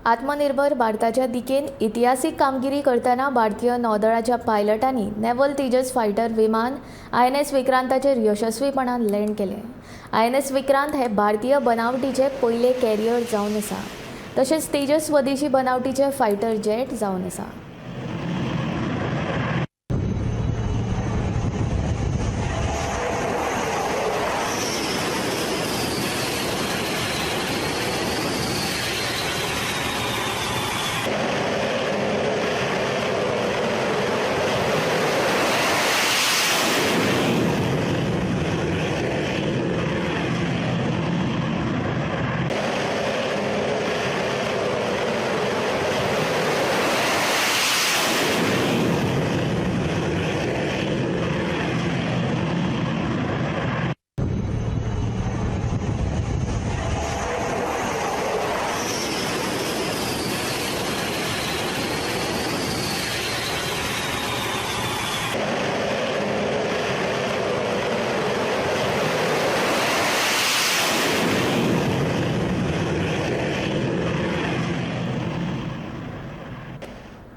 आत्मनिर्भर भारताच्या दिकेन इतिहासीक कामगिरी करतना भारतीय नौदळाच्या पायलटांनी नेव्हल तेजस फायटर विमान आयएनएस विक्रांताचेर यशस्वीपणान लँड केलें. आयएनएस विक्रांत हे भारतीय बनावटीचे पयले कॅरियर जावन आसा, तशेंच तेजस स्वदेशी बनावटीचे फायटर जेट जावन आसा.